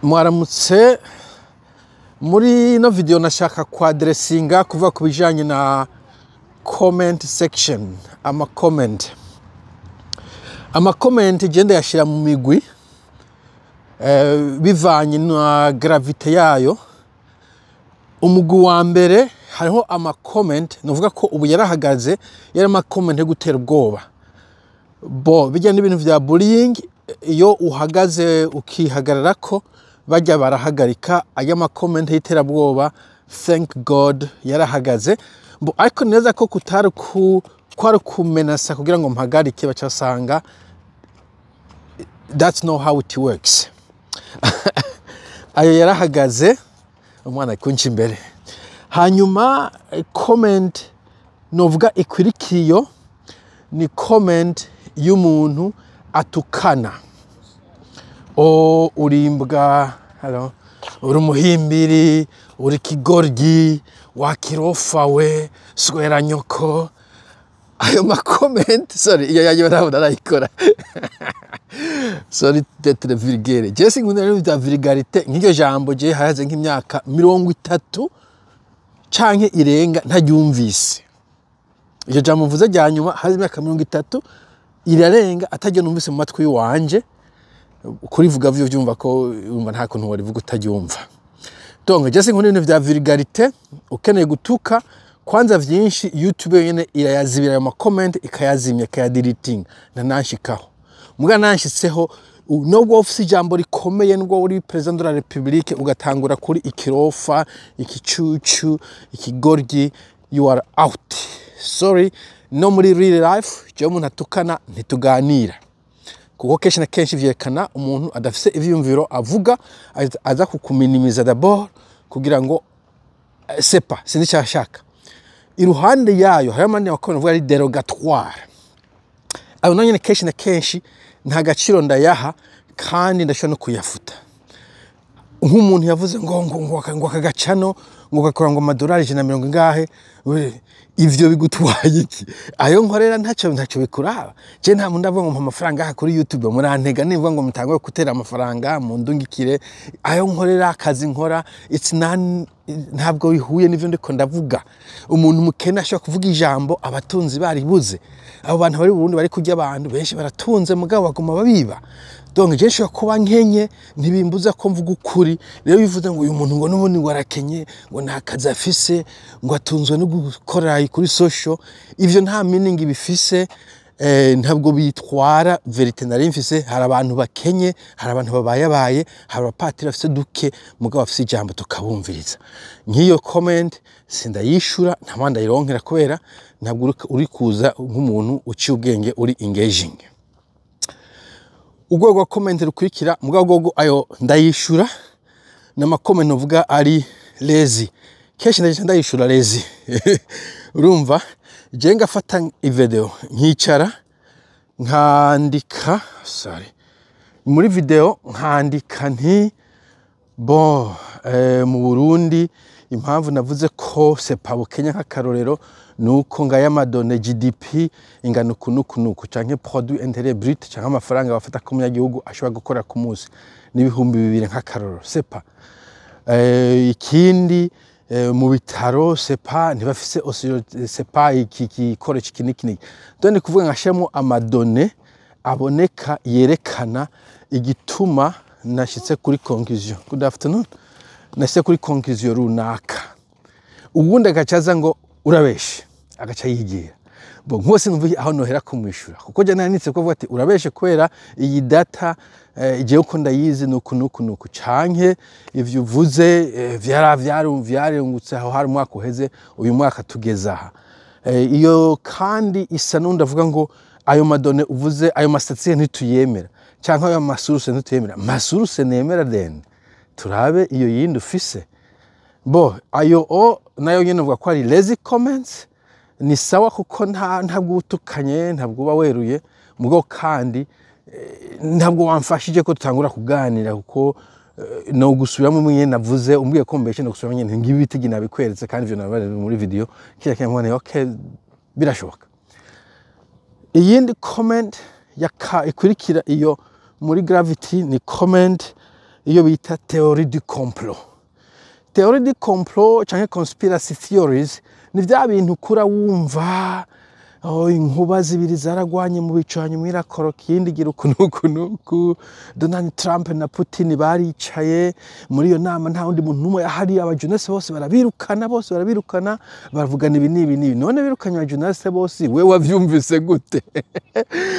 Mwaramutse. Muri ino video nashaka kwaddressinga kuva ku bijanye na comment section, ama comment. Ama comment je ndayashira mu migwi bivanye na gravité yayo. Umugwi wa mbere, hariho ama comment novuga ko ubu yarahagaze, yari ama comment yo gutera ubwoba. Bo bijya n'ibintu vya bullying, iyo uhagaze ukihagararako bajya barahagarika aya ma comment y'iterabwoba. Thank God yarahagaze. Bo ariko neza ko kutari ku kwari kumenasa kugira ngo mpagarike, baca basanga that's not how it works. Ayo yarahagaze, umwana kunca imbere. Hanyuma comment novuga ikwirikiyo ni comment y'umuntu atukana: "O urimbwa, hello, uri umuhimbiri, uri kigoryi, wakirofa we, swera nyoko." Ayo ma comment, sorry, iyo yayo ntabwo narayikora, sorry d'être vulgaire. Je sinkunda rero bya vulgarité nk'iryo jambo. Je haze nk'imyaka 30 canke irenga ntaryumvise iryo jambo mvuze rya nyuma. Haze imyaka 30 irarenga ataryo numvise mu matwi wanje. Kurivuga vyo vyumva ko urumva nta kuntu warivuga utaryumva. Donc je sinkunda ibintu vya vulgarité. Ukeneye gutuka kwanza vyinshi, YouTube yonyene irayazibira ayo ma comment, ikayazimya, ikayadeleting, ntananshikaho. Muga nanshitseho, nubwo ufise ijambo rikomeye, nubwo uri président de la République, ugatangura kuri ikirofa, ikicucu, ikigoryi, you are out, sorry. No muri real life, jewe umuntu atukana ntituganira, kuko kenshi na kenshi vyerekana umuntu adafise ivyiyumviro avuga, aza kukuminimiza d'abord kugira ngo sepa sinzi icyo ashaka. Iruhande yayo hariho amandi makuru avuga ari dérogatoire. Ayo nayo nyene kenshi na kenshi nta gaciro ndayaha, kandi ndashobora no kuyafuta. Nk'umuntu yavuze ngo aka gacano ngo gakora ngo amadolari 150 ingahe, we, ivyo bigutwaye iki? Ayo nkorera ntacyo bikuraba. Je nta muntu ndavuga ngo mpa amafaranga aha kuri YouTube, murantega nivuga ngo mutangwe gutera amafaranga mundungikire. Ayo nkorera, akazi nkora, it's none, ntabwo bihuye n'ivyo ndiko ndavuga. Umuntu mukene ashobora kuvuga ijambo abatunzi baribuze. Abo bantu bari Burundi bari kurya, abantu benshi baratunze mugabo baguma babiba. Donc je nshobora kuba nkenye, ntibimbuza ko mvuga ukuri. Rero bivuze ngo uyu muntu ngo n'ubundi ngo arakenye, ngo nta kazi afise, ngo atunzwe no gukora kuri social, ivyo nta meaning bifise, ntabwo bitwara vérité nari mfise. Hari abantu bakenye, hari abantu babayabaye, hari abapatiri bafise duke mugabo bafise ijambo tukabumviriza. Nk'iyo comment sindayishura, nta mpamvu ndayironkera, kubera ntabwo uri kuza nk'umuntu uciye ubwenge, uri engaging. Urwego rwa comment rukurikira, mugabo rwo ayo ndayishura, ni ama comment uvuga ari lazy. Kenshi ndagisha ndayishura lazy. Urumva je ngafata ivideo, nkicara nkandika, sorry, muri video nkandika nti: "Bon, mu Burundi impamvu navuze ko sepa bukenya nk'akarorero nuko ngaya ama données GDP ingana uku nuku nuku, canke produit intérieur brut, canke amafaranga bafata ku munyagihugu ashobora gukora ku munsi n'2000 nk'akarorero sepa. Ikindi, mu bitaro sepa ntibafise sepa iki gikoresho iki n'iki n'iki." Donc ni kuvuga nkashiramo ama données aboneka yerekana igituma nashyitse kuri conclusion, good afternoon, nashyitse kuri conclusion runaka. Ubundi agaca aza ngo "Urabeshe", agaca yigira. Bo nkose numva aho nohera kumwishura, kuko jya nanitse ko avuga ati "Urabeshe kubera iyi data, jewe uko ndayizi nuku nuku nuku, canke ivyo uvuze vyara vyarungutse aho hari umwaka uheze, uyu mwaka tugeze aha." Iyo kandi isa n'undi avuga ngo ayo ma données uvuze, ayo ma statistiques ntituyemera, canke ayo ma sources ntituyemera. Ma sources nemera, then turabe iyo yindi ufise. Bo ayo o nayo nyene uvuga ko ari lazy comments, ni sawa, kuko ntabwo utukanye, ntabwo uba weruye, mugabo kandi ntabwo wamfashije ko tutangura kuganira, kuko no gusubiramo mwe navuze, umbwiye ko mbeshe, no gusubiramo nyene ngibi bitigi nabikweretse, kandi ivyo nabari muri video kira kira mbone. Okay, birashoboka. Iyindi comment yaka ikurikira iyo muri gravity ni comment Iyo bita théorie du complot. Théorie du complot canke conspiracy theories ni vya bintu ukura wumva, oh, inkuba zibiri zaragwanye mu bicu, hanyuma irakoroka iyindi igira uku n'uku n'uku, Donald Trump na Putin baricaye muri iyo nama, nta wundi muntu n'umwe ahari, abajournaliste bose barabirukana, bose barabirukana, baravugana ibi n'ibi n'ibi. None birukanye abajournaliste bose, we wavyumvise gute?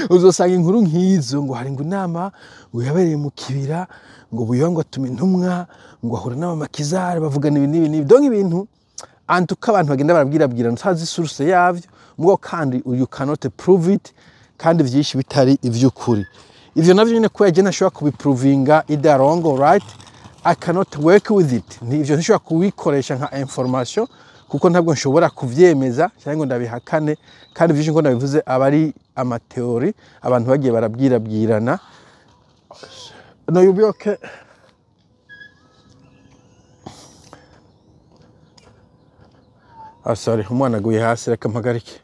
Uzosanga inkuru nk'izo, ngo hari ngo inama ngo yabereye mu kibira, ngo Buyoya ngo atuma intumwa ngo ahura n'abamakizari, bavugana ibi n'ibi n'ibi. Donc ibintu antuka abantu bagenda barabwirabwira, ntazi source yavyo, mugabo kandi you cannot prove it, kandi vyinshi bitari ivy'ukuri. Ivyo navyo nyene kubera je ntashobora kubiprovinga either wrong or right, I cannot work with it. Ivyo ntishobora kubikoresha nka information, kuko ntabwo nshobora kuvyemeza cyangwa ngo ndabihakane. Kandi vyinshi ngo ndabivuze aba ari amatheory abantu bagiye barabwirabwirana. No, you'll be okay. Ah, sorry, umwana aguye hasi, reka mpagarike.